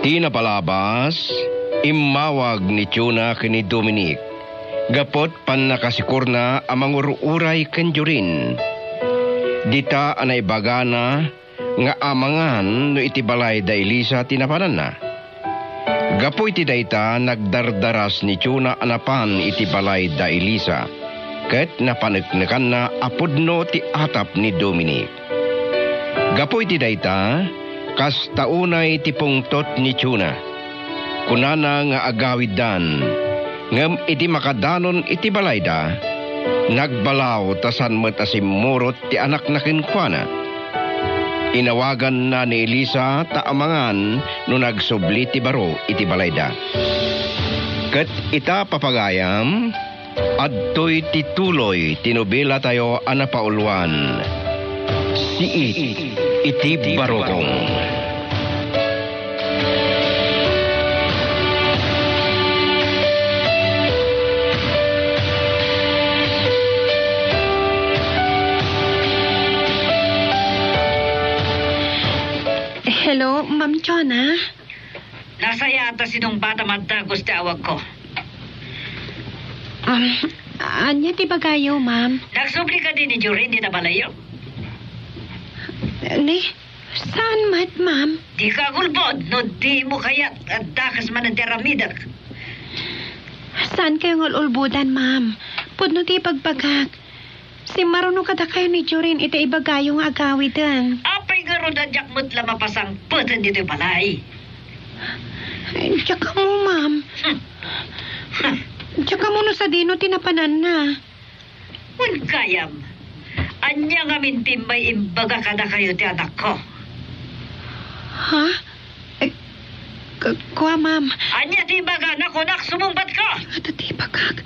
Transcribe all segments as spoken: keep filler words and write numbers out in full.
Idi napalabas, immawag ni Chona ken ni Dominic gapu ti pannakasikorna a mangur-uray ken Jorin. Dita a naibagana nga amangan no iti balay da Elisa ti napananna. Gapu iti dayta, nagdardaras ni Chona a napan iti balay da Elisa, ket napaneknekanna a pudno ti atap ni Dominic. Gapu iti dayta, kasta unay ti pungtot ni Chona. Kunana nga agawiddan, ngem idi makadanon iti balayda, nagbalaw ta saan met a simmurot ti anakna kenkuana. Inawaganna ni Elisa ta amangan no nagsubli ti baro iti balayda. Ket ita, papagayam, adtoy ti tuloy ti nobelatayo a napauluan, Siit iti Barukong. Hello, Ma'am Chona? Nasayaat a sinungbat a maddagus ti awagko. Um, ania ti ibagayo, ma'am? Nagsubli kadi ni Jorin dita balayyo? Ni, saan met, ma'am? Dika agulbod no dimo kayat a dakes manen ti aramidek. Saankayo nga ul-ulbodan, ma'am. Pudno ti ibagbagak. Simmaruno kadakayo ni Jorin iti ibagayo nga agawiden. Apay ngarud a diak met la mapasangpeten ditoy balay? Ay, diak ammo, ma'am. Hmm. Diak ammo no sadino ti napananna. Wen gayam, ania ngamin ti immay imbaga kadakayo ti anakko? Ha? Eh, k-, kua, ma'am. Ania ti ibagana, kunak, sumungbatka? Adu ti ibagak.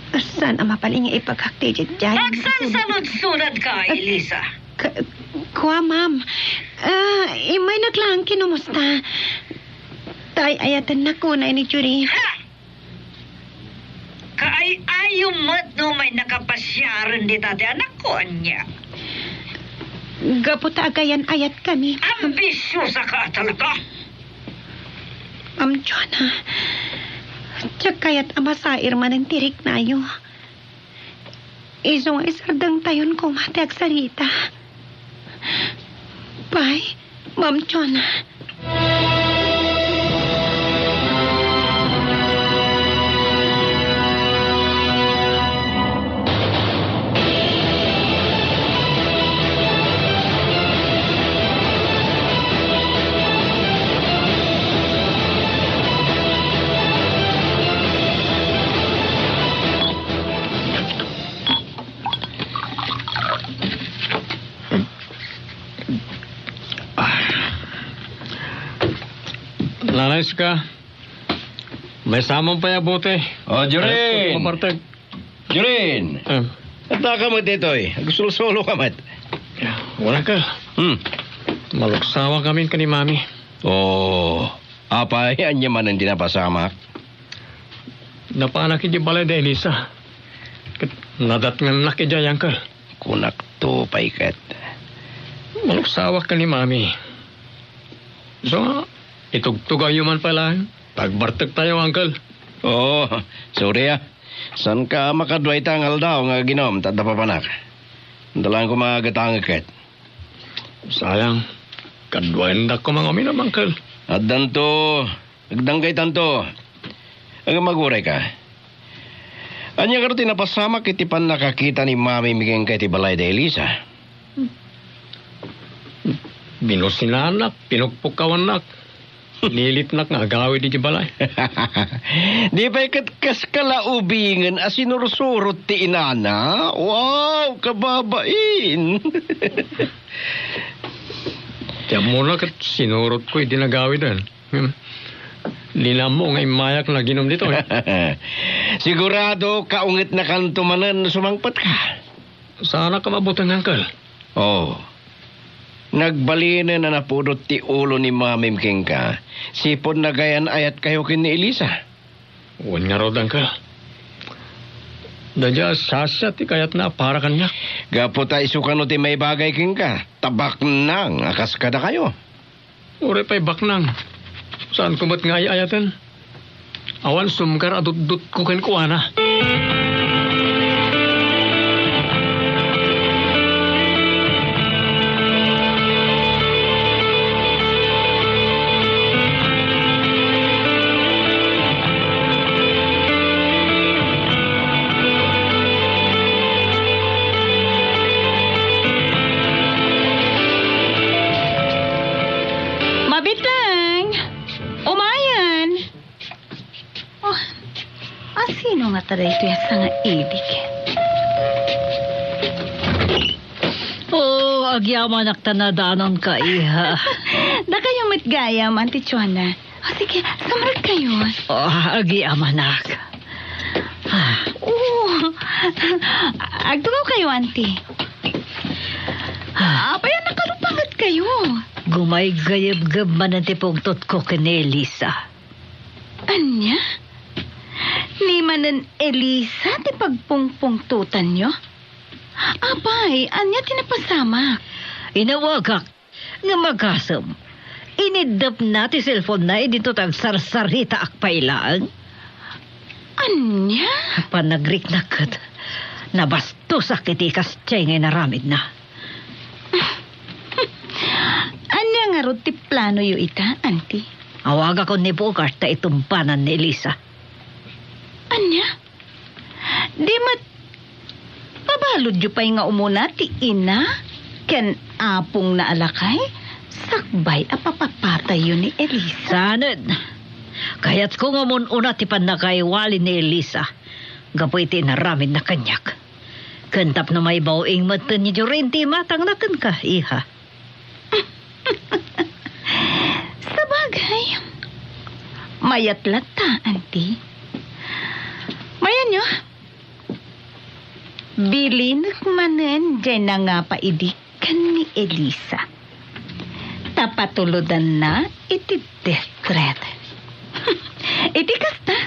Ah, saan a mabalin nga ibagak ti idiay? Agsalsaludsodanka, Elisa. K-, kua, ma'am. Ah, immaynak laeng kinumusta. Ta ay-ayatennak unay ni Jorin. Ha! Kaay-ayo met no umay nakapasiaren dita ti anakko, ania? Gapu ta agayan-ayatkami. Ambisiosaka talaga. Ma'am Chona, diak kayat a masair manen ti riknayo. Isu nga isardengtayon koma ti agsarita. Bye, Ma'am Chona. Nanay, sika, may samon pay a bote. O, Jorin! Ay, mapartag. Jorin! Ah. Adda ka met ditoy. Agsulsulo ka met. Wala ka. Hmm. Maluksawa kami ken ni Mami. O, apay, ania manen ti napasamak? Napanak idiay balay da Elisa. Ket nadatngannak idiay, Uncle. Kunakto pay ket. Maluksawak ken ni Mami. Isu nga, itugtugawyo man pay laeng. Agbartektayo, Uncle. O, sorry a. Saanka a makadua ita nga aldaw nga aginom, ta adda papanak. Adda laeng koma gatangek ket. Sayang, kaduaendak koma nga uminum, Uncle. Addanto, agdanggaytanto. Agmagurayka. Ania ngarud ti napasamak iti pannakakita ni Mami mi kenka iti balay da Elisa? Binusinaannak, pinukpukkawannak. Nilitnak nga agawid iti balay. Di pay ket kaska la ubingen a sinursurot ti inana? Wow, kababain! Ti ammona ket sinurotko idi nagawiden. Hmm. Dina ammo nga immayak nga aginom ditoy. Sigurado, kaungetnakanto manen no sumangpetka. Saanak a mabuteng, Uncle. O. Nagbalinen a napudot ti ulo ni Mamim kenka, sipud nagayan-ayatkayo ken ni Elisa. Wen ngarud, Uncle. Daydiay a siasina ti kayatna a para kaniak. Gapu ta isu kano ti maibagay kenka, ta baknang a kas kadakayo. Uray pay baknang. Saanko met nga ay-ayaten. Awan sumgar a dutdotko kenkuana. Mabit lang! Umayan! Oh, asino ngata daytoy a sangaidik? Oh, agyamanak ta nadanonka, iha. Dakayo met gayam, Auntie Chona. Oh, sige, sumrekkayo. Oh, agyamanak. Ah. Oh, agtugawkayo, Auntie. Ah. Apay a nakarupangetkayo? Gumaygayebgeb manen ti pungtotko ken ni Elisa. Ania? Ni manen Elisa ti pagpungpungtotanyo? Apay, ania ti napasamak? Inawagak, ngem agasem, iniddepna ti cellphone-na idinto ta agsarsaritaak pay laeng. Ania? Panagriknak ket nabastosak iti kasdiay nga inaramidna. Ania ngarud ti planoyo ita, Auntie? Awagakon ni Bogart ta itumbanan ni Elisa. Ania? Di met pabaludyo pay nga umuna ti ina ken apongna a lakay sakbay a papapatayyo ni Elisa? Saanen. Kayatko nga umun-una ti pannakaiwali ni Elisa gapu iti inaramidna kaniak. Ken tapno maibaw-ing metten ni Jorin ti imatangna kenka, iha. Sabagay, mayat latta, Auntie. Mayanyo, bilinek manen jay nangapa idi ken ni Elisa. Ta patulodanna iti death threat. Iti kasta,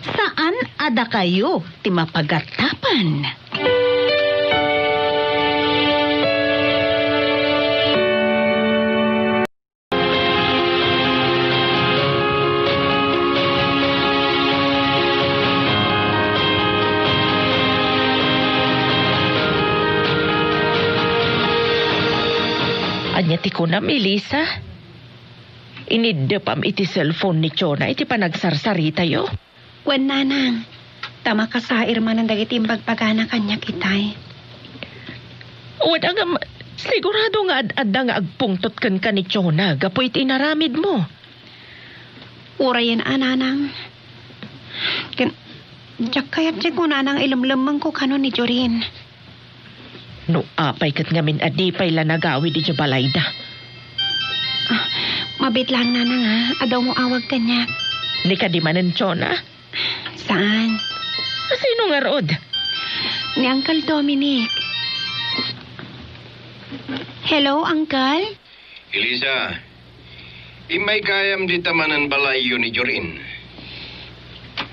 saan a dakayo ti mapagatapan. Ania ti kunam, Elisa? Iniddepam iti cellphone ni Chona iti panagsarsaritayo? Wen, nanang, ta makasair manen dagiti imbagbaga na kaniak itay. Wen, ngem sigurado nga ad-adda nga agpungtot kenka ni Chona gapu iti inaramidmo. Urayen a, nanang. Ken, diak kayat ti kunana nga ilemlemmengko kano ni Jorin. No apay ket ngamin a di pay la nagawid idiay balayda. Ah, mabit lang, nanang, a. Adda umawag kaniak. Ni kadi manen Chona? Saan? Sino ngarud? Ni Uncle Dominic. Hello, Uncle? Elisa, immay gayam dita manen balayyo ni Jorin?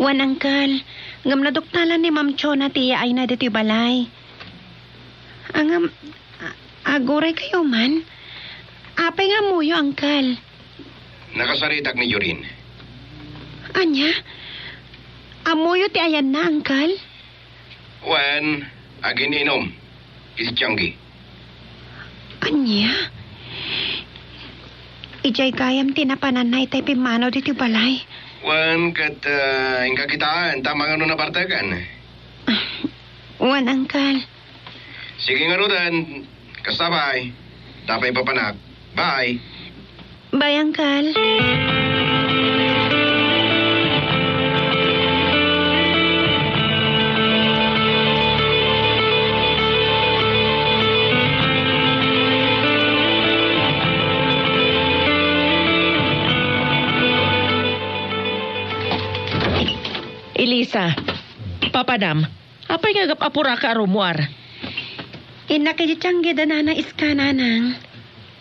Wen, Uncle. Ngem naduktalan ni Ma'am Chona ti yaayna ditoy balay. Ngem, a-, aguraykayo man? Apay nga ammoyo, Uncle? Nakasaritak ni Jorin. Ania? Ammoyo ti ayanna, Uncle? Wen, agin-inum iti tianggi. Ania? Idiay gayam ti napananna itay pimmanaw ditoy balay. Wen, ket, ah, inka kitaan ta mangano nabartekan. Wen, Uncle. Sige ngaruden, kasta pay. Tapay papanak. Bye. Bye, Uncle. Elisa, papanam, apay nga agap-apuraka a rummuar? Innak iti tianggi da Nana Iska, nanang.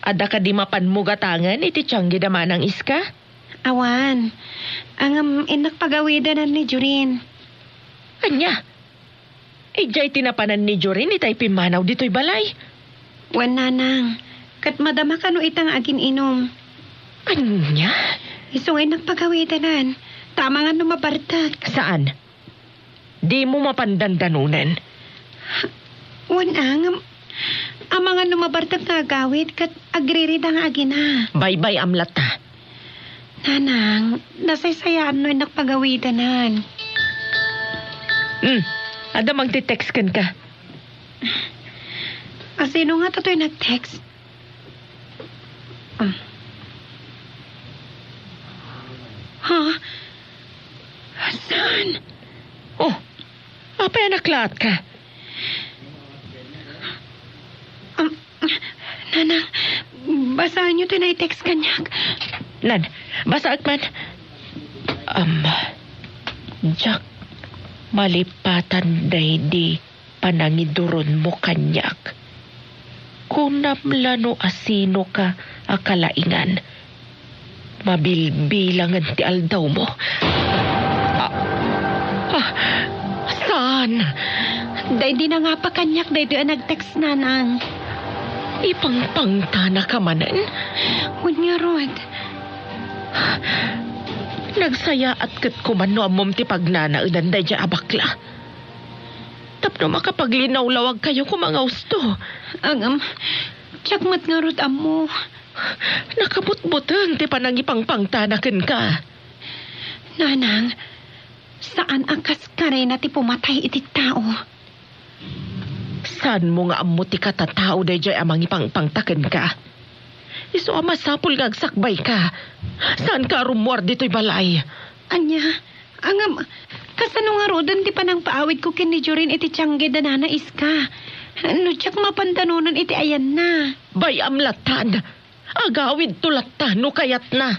Adda kadi mapanmo gatangen iti tianggi da Manang Iska? Awan. Ngem innak pagawidanan ni Jorin. Ania? Idiay ti napanan ni Jorin itay pimmanaw ditoy balay? Wen, nanang. Ket madama kano ita nga agin-inum. Ania? Isu nga innak pagawidanan. Ta amangan no mabartek. Saan? Dimo mapan dandanonen. Wen, ngem amangan no mabartek nga agawid ket agririda nga agina. Baybay-am latta. Nanang, nasaysayaan no innak pagawidanan. Hmm, adda mangti-text kenka. A, sino ngata toy nag-text? Ah. Ha? Saan? Oh, apay a naklaatka? Um, Nanang, basaenyo ti naitext kaniak. Nan, basaek man. Um, Jack, malipatan daydi panangiduronmo kaniak. Kunam la no asinoka a kalaingan. Mabilbilangen ti aldawmo. Ah, ah, saan? Daydi nangapa kaniak daytoy a nag-text, Nanang. Ipangpangtanaka manen? Wen ngarud. Nagsayaat ket kuman no ammom ti pagnanaedan daydiay a bakla. Tapno makapaglinawlawagkayo koma nga usto. Ngem, diak met ngarud ammo. Nakabutbuteng ti panangipangpangtana kenka. Nanang, saan a kas karina ti pumatay iti tao. Saanmo nga ammo ti katatao daydiay a mangipangpangta kenka? Isu a masapul nga agsakbayka. Saanka a rummuar ditoy balay. Ania? Ngem, kasano ngaruden ti panangpaawidko ken ni Jorin iti tiangge da Nana Iska? No diak mapan danonen iti ayanna. Bay-am lattan. Agawidto latta no kayatna.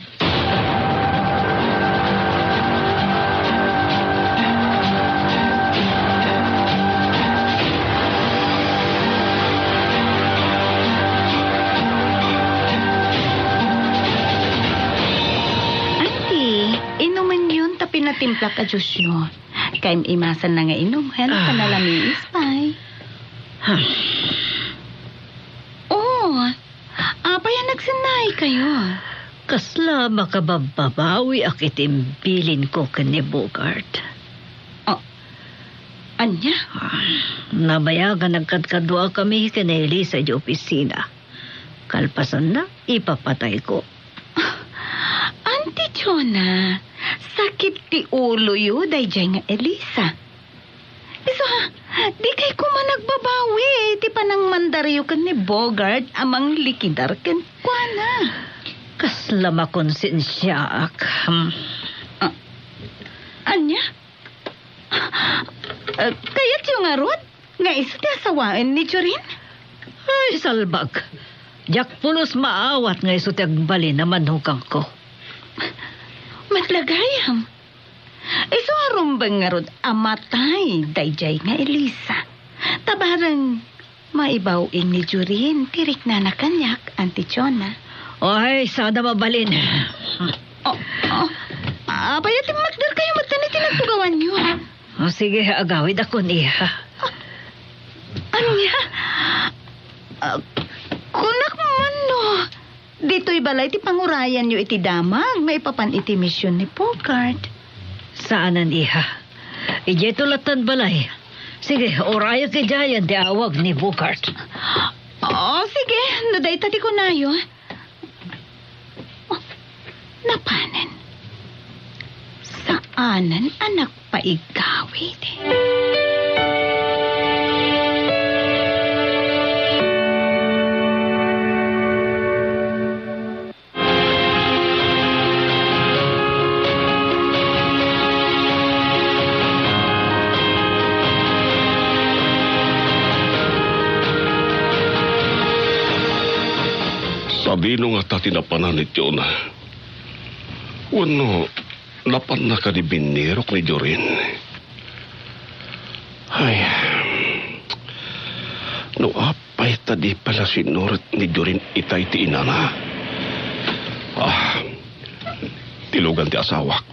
Auntie, inumenyon ta pinatimplak a juiceyo. Kayem imasanna nga inumen, Ah. ta nalamiis pay. Hmm. Oh, apay a nagsennaaykayo? Kasla makababbabawiak iti imbilinko ken ni Bogart. Oh, ania? Ah, nabayag a nagkadkaduakami ken ni Elisa iti opisina. Kalpasanna, ipapatayko. Auntie Chona, sakit ti uloyo daydiay nga Elisa. Isu, dikay koma nagbabawi iti panangmandaryo ken ni Bogart a manglikidar kenkuana. Kasla makonsensiaak. Hmm. Ah, ania? Ah, kayatyo ngarud nga isu ti asawaen ni Jorin? Ay, salbag. Diak pulos maawat nga isu ti agbalin a manukangko. Met la gayam. Isu a rumbeng ngarud a matay daydiay nga Elisa. Ta bareng maibaw-ing ni Jorin ti riknana kaniak, Auntie Chona. Ay, sada mabalin. Oh, oh. Apay a timmakderkayo met iti nagtugawanyo? Oh, sige, agawidakon, iha. Ania? Ah, kunak man no, ditoy balay ti pangurayanyo iti damag maipapan iti mision ni Bogart. Saanen, iha. Idiayto lattan balay. Sige, urayek idiayen ti awag ni Bogart. Oh, sige, no dayta ti kunayo. Oh, napanen. Saanen a nagpaigawid. Sadino ngata ti napanan ni Tiona? Wenno, napanna kadi binnirok ni Jorin? Ay, no apay ta di pala sinuret ni Jorin itay ti inana. Ah, tilogan ti asawak.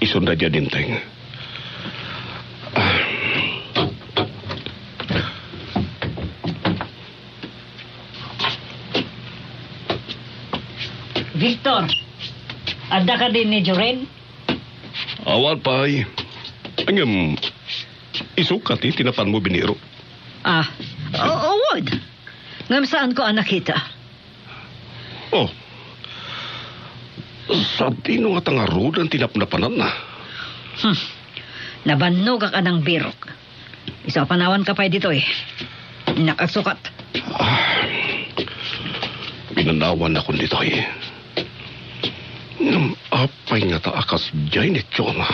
Isunda dia dinteng. Ah. Victor, adda kadi ni Jorin? Awan pay. Ngem, isu kadi ti napanmo biniro? Ah, o-, wen. Ngem saanko a nakita. Oh. Sadino ngata ngaruden ti napnapananna? Hmm. Nabannogak a nangbirok. Isu a panawanka pay ditoy. Innak agsukat. Ah, pinanawannakon ditoy. Ngem apay ngata a kasdiay ni Jonah?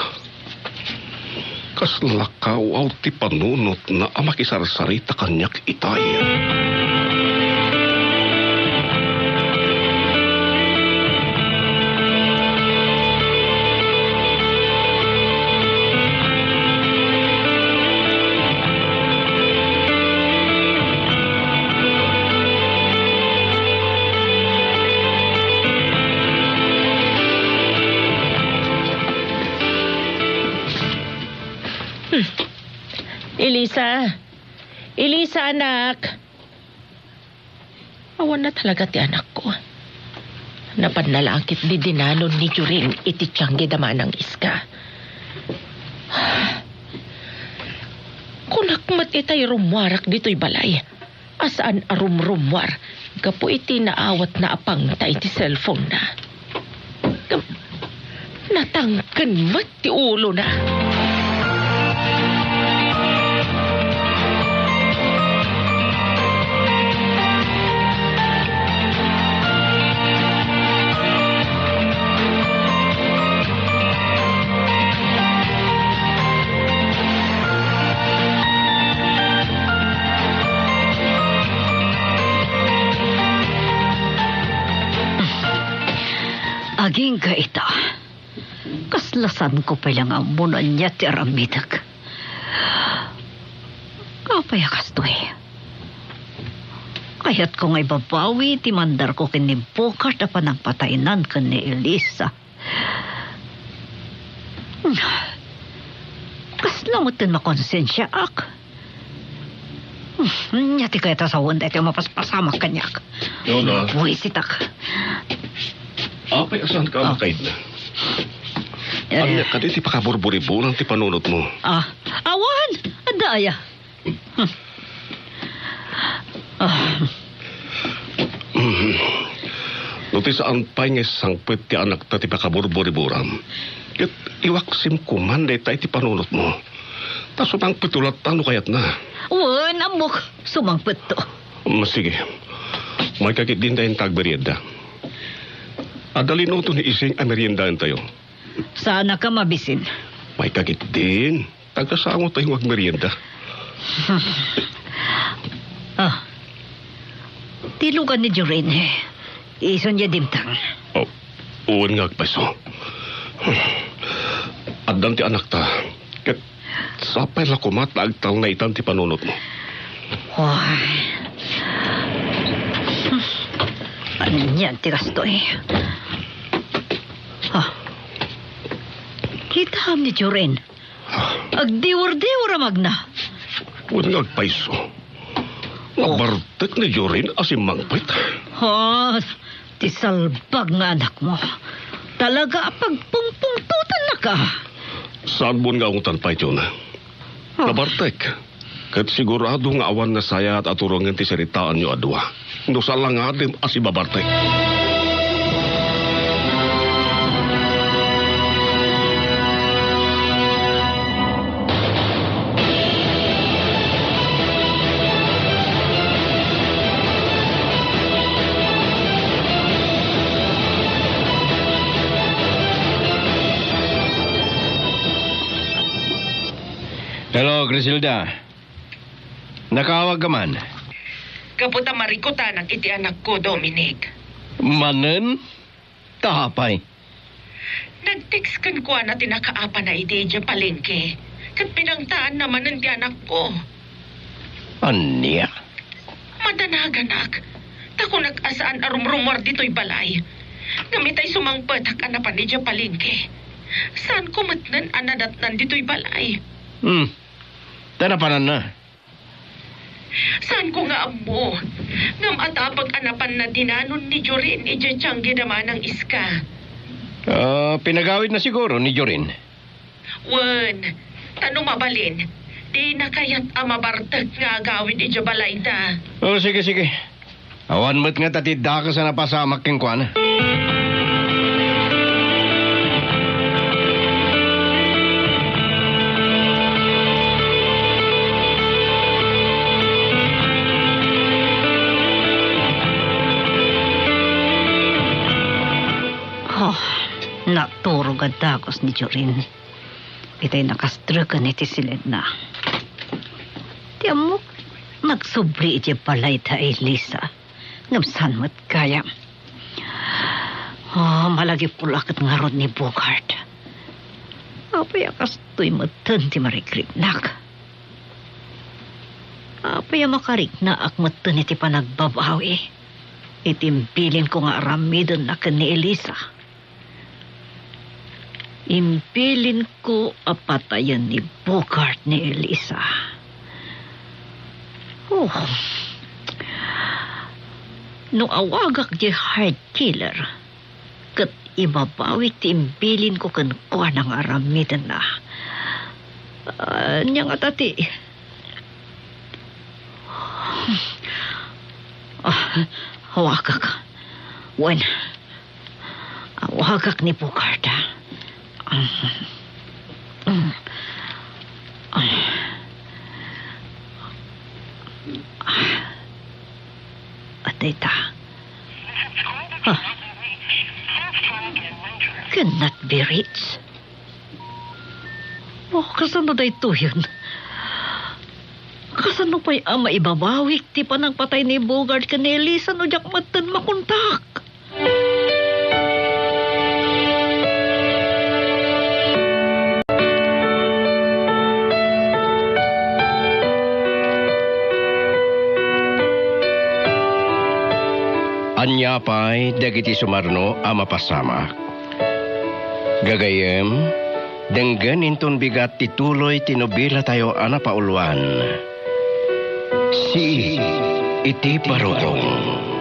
Kasla lakawkaw ti panunotna a makisarsarita kaniak itay. Hmm. Elisa! Elisa, anak! Awan na talaga ti anakko. Napanna la ket didinanon ni Jorin iti tiangge da Manang Iska. Kunak met itay rummuarak ditoy balay a saan a rumrummuar gapu iti naawatna a pangta iti cellphone-na. Natangken met ti ulona. Agingga ita. Kasla saanko pay la nga ammo no ania ti aramidek. Apay a kastoy? Kayatko nga ibabawi ti mandarko ken ni Bogart a panangpataynan ken ni Elisa. Kasla metten makonsensiaak. Ania ti kayat a sawen daytoy a mapaspasamak kaniak? Jonah. Buisitak. Apay a saanka a makaidda? Eh. Ania kadi ti pakaburburiburan ti panunotmo? Ah, awan! Adda aya? Ah. No ti saan pay nga isangpet ti anakta ti pakaburburiburam, ket iwaksim koman dayta iti panunotmo. Ta sumangpetto latta no kayatna. Wen, ammok, sumangpetto. Mm, sige. Maikakitdin ta inta agmerienda. Adda linuto ni Ising a meriendaentayo. Saanaka mabisin. Maikakitdin. Taga sango tayo agmerienda. Ah. Ti lugan ni Jorin, eh. Isun ya dimtang. Oh, wen nga agpayso. Addan ti anakta. Ket sapay la koma ta agtalna itan ti panunotmo. Ay. Ania ti kastoy? Ah. Kitaem ni Jorin. Agdiwer-diwer a magna. Wen nga agpayso. Oh. Nabartek ni Jorin a simmangpet. Oh, ti salbag nga anakmo. Talaga a pagpungpungtotannaka. Saanmon nga ungtan pay, Jonah. Oh. Nabartek. Ket sigurado nga awan nasayaat a turongen ti saritaanyo a dua. No salangadem a sibabartek. Hello, Griselda. Nakaawag ka man? Gapu ta marikutanak iti anakko, Dominic. Manen? Ta apay? Nag-text kenkuana ti nakaapana iti idiay palengke, ket pinangtaanna manen ti anakko. Ania? Madanaganak, ta kunak a saan a rumrumuar ditoy balay. Ngem itay sumangpetak a napan idiay palengke. Saanko metnen a nadatnan ditoy balay. Hmm. Ta napananna. Saanko nga ammo. Ngem atapek a napanna dinanon ni Jorin idiay tianggi da Manang Iska. Ah, pinagawidna siguro ni Jorin. Wen, ta no mabalin, dina kayat a mabartek nga agawid idiay balayda. Oh, sige, sige. Awan met ngata ti dakes a napasamak kenkuana. Oh, naturog a dakes ni Jorin. Itay nakastreken iti silenna. Ti ammok, nagsubli iti balay da Elisa. Ngem saan met gayam. Oh, malagipko la ket ngarud ni Bogart. Apay a kastoy metten ti marikriknak? Apay a makariknaak metten iti panagbabawi iti imbilinko nga aramidenna ken ni Elisa? Imbilinko a patayen ni Bogart ni Elisa. Oh. No awagak ti heart killer, ket ibabawik ti imbilinko kenkuana nga aramidenna. Ah, ania ngata ti, ah, awagak. Wen, awagak ni Bogart. Adda ita. Ah. Cannot be reached. Oh, kasano daytoyen? Kasano pay a maibabawik ti panangpatay ni Bogart ken ni Elisa no diak metten makontak? Ania pay dagiti sumarno a mapasamak? Gagayyem, denggen inton bigat ti tuloy ti nobelatayo a napauluan, Sii iti Barukong.